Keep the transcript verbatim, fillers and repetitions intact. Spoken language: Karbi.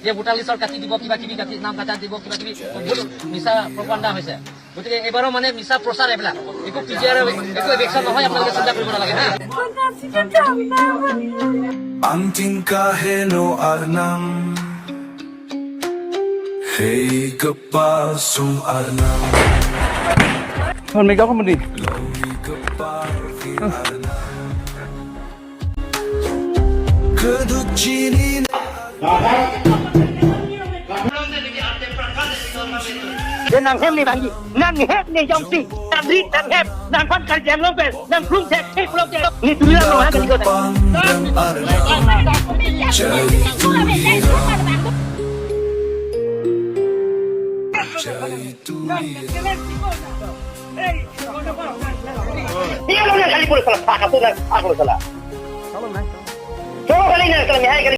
যে ভোটাৰ লিষ্টত কাটি দিব, কিবা কিবি কাটি, নাম কাটা দিব, কিবা কিবি বহুত মিছা প্ৰপাগাণ্ডা হৈছে। গতিকে এইবাৰো মানে মিছা প্ৰচাৰ এইবিলাক। একো পি জি আৰ, একো এভেকশ্যন নহয়, আপোনালোকে চিন্তা কৰিব নালাগে হা। Ang tingkaheno Arnam. Hey, kepasung Arnam. Hon mega ko mandi. Longi kepar Arnam. Keduk chini. Dia nang hem ni bangji, nang hem ni jongsi, nang rit nang hem, nang kon kerja lopes, nang klung sek, hei pulau sek, ni tulang lo ha kali kota. Iya lo nang kali pulau salah, pakai tu nang, aku salah. Coba kali nang salah, mihai kali.